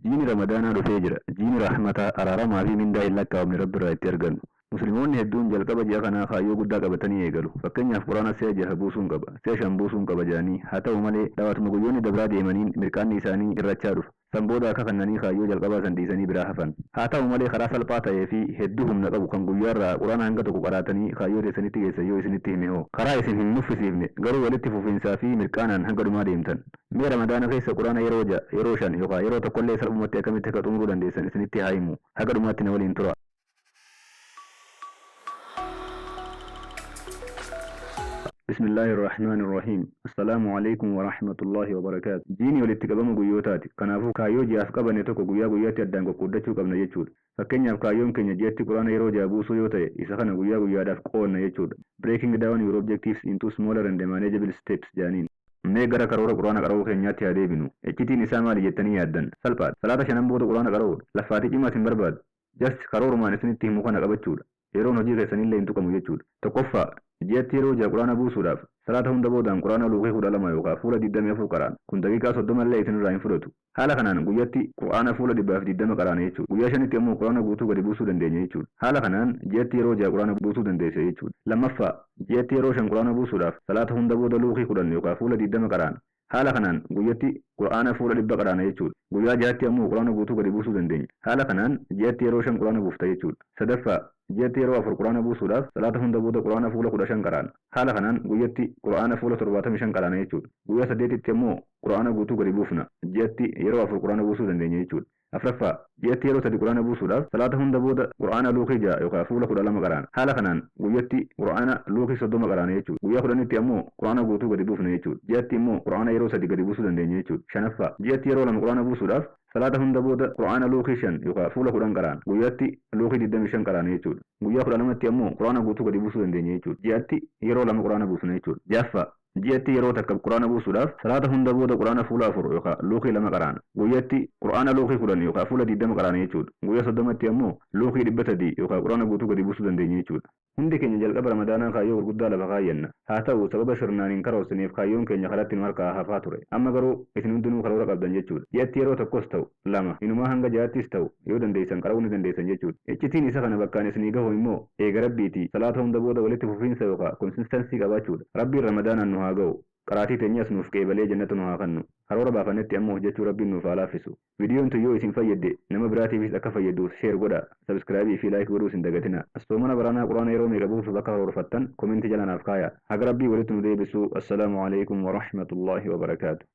Jiini Ramadaanaa dhufee jira. Jiini rahmataa, araaramaa fi mindaa hin lakkaa'amne Rabbirraa itti argannu. Muslimoonni hedduun jalqaba ji'a kanaa kaayyoo guddaa qabatanii eegalu. Fakkeenyaaf Qur'aana si'a jaha buusuun qaba, si'a shan buusuun qaba jedhanii. Haa ta'u malee dhawaatuma guyyoonni dabraa deemaniin mirqaanni isaanii hir'achaa dhufa. San booda akka kannanii kaayyoo jalqabaa san dhiisanii biraa hafan. Haa ta'u malee karaa salphaa ta'ee fi hedduu humna qabu kan guyyaarraa Qur'aana hanga tokko qaraatanii kaayyoo teessanitti geessan yoo isinitti hime hoo? Karaa isin hin nuffisiifne garuu walitti fufiinsaa fi mirqaanaan hanga dhumaa deemtan. Mee Ramadaana keessa Qur'aana yeroo 6, yeroo 5 yookaa yeroo tokkollee salphumatti akkamitti akka xumuruu dandeessan isinitti haa himu. Haga dhumaatti na waliin turaa. Bismillaahi Irrahmaani Irrahiim Assalaamu Aleykum Warahmatullaahi Wabarakaatu Jiini walitti qabama guyyootaati. Kanaafuu kaayyoo ji'aaf qabanne tokko guyyaa guyyaatti addaan qoqqooddachuu qabna jechuudha. Fakkeenyaaf kaayyoon keenya ji'atti Qur'aana yeroo 6 buusuu yoo ta'e isa kana guyyaa guyyaadhaaf qoodna jechuudha. Breaking down your objectives into smaller and manageable steps jedhaniin. Mee gara karoora Qur'aana qara'uu keenyaatti haa deebinu. Iccitiin isaa maali jettanii yaaddan? Salphaadha. Salaata shanan booda Qur'aana qara'uudha. Laffaatii cimaas hin barbaadu. Just karoorumaan isinitti himu kana qabachuudha. Yeroon hojii keessaniillee hin tuqamu jechuudha. Tokkoffaa, ji'atti yeroo 6 Qur'aana buusuudhaaf, salaata hunda boodaan Qur'aana luukii 12 yookaa fuula 24 qara'an. Kun daqiiqaa 30 illee isinirraa hin fudhatu. Haala kanaan guyyatti Qur'aana fuula 120 qaraana jechuudha. Guyyaa shanitti ammoo Qur'aana guutuu gadi buusuu dandeenya jechuudha. Haala kanaan ji'atti yeroo 6 Qur'aana buusuu dandeessa jechuudha. Lammaffaa, ji'atti yeroo 5 Qur'aana buusuudhaaf, salaata hunda booda luukii 10 yookaa fuula 20 qaraana. Haala kanaan guyyatti Qur'aana fuula 100 qaraana jechuudha. Guyyaa jahatti ammoo Qur'aana guutuu gadi buusuu dandeenya. Haala kanaan ji'atti yeroo 5 Qur'aana buufta jechuudha. Sadaffaa, ji'atti yeroo 4 Qur'aana buusuudhaaf salaata hunda booda Qur'aana fuula 15 qaraana. Haala kanaan guyyatti Qur'aana fuula 75 qaraana jechuudha. Guyyaa saddeetitti ammoo Qur'aana guutuu gadi buufna. Ji'atti yeroo 4 Qur'aana buusuu dandeenya jechuudha. Afraffaa, ji'atti yeroo sadi Qur'aana buusuudhaaf salaata hunda booda Qur'aana luukii 6 yookaa fuula 12 qaraana. Haala kanaan guyyatti Qur'aana luukii 30 qaraana jechuudha. Guyyaa 10tti ammoo Qur'aana guutuu gadi buufna jechuudha. Ji'atti immoo Qur'aana yeroo sadi gadi buusuu dandeenya jechuudha. Shanaffaa, ji'atti yeroo lama Qur'aana buusuudhaaf salaata hunda booda Qur'aana luukii 5 yookaa fuula 10 qaraana. Guyyaatti luukii 25 qaraana jechuudha. Guyyaa 12tti ammoo Qur'aana guutuu gadi buusuu dandeenya jechuudha. Ji'atti yeroo lama Qur'aana buusna jechuudha. Ja'affaa, Ji'atti yeroo takka Qur'aana buusuudhaaf salaata hunda booda Qur'aana fuula 4 yookaa luukii 2 qaraana. Guyyatti Qur'aana luukii 10 yookaa fuula 20 qaraana jechuudha. Guyyaa 30tti ammoo luukii 300 yookaa Qur'aana guutuu gadi buusuu dandeenya jechuudha. Hundi keenya jalqaba Ramadaanaa kaayyoo gurguddaa lafa kaayyanna. Haa ta'uu sababa sirnaan hin karoorsineef kaayyoon keenya karatti nu harkaa hafaa ture. Amma garuu isin hundinuu karoora qabdan jechuudha. Ji'atti yeroo tokkos ta'u, lama, inumaa hanga ja'attis ta'u yoo dandeessan qara'uu ni dandeessan jechuudha. Iccitiin isa kana bakkaan isinii gahu immoo eega Rabbiitii salaata hunda booda walitti fufiinsa yookaa consistency qabaachuudha. Rabbiin Ramadaanaan nu haa gahu. Qaraatii teenyas nuuf qeebalee jannata nu haa kannu. Karoora baafannetti ammoo hojjachuu Rabbiin nuuf haa laaffisu. Viidiyoon tun yoo isin fayyadde nama biraatiifis akka fayyadduuf share godhaa. Subscribe fi like godhuus hin dagatinaa. Soomana baranaa Qur'aana yeroo meeqa buusuuf akka karoorfattan comment jala naaf kaayaa. Haga Rabbiin walitti nu deebisu Assalaamu Aleykum Warahmatullaahi Wabarakaatu.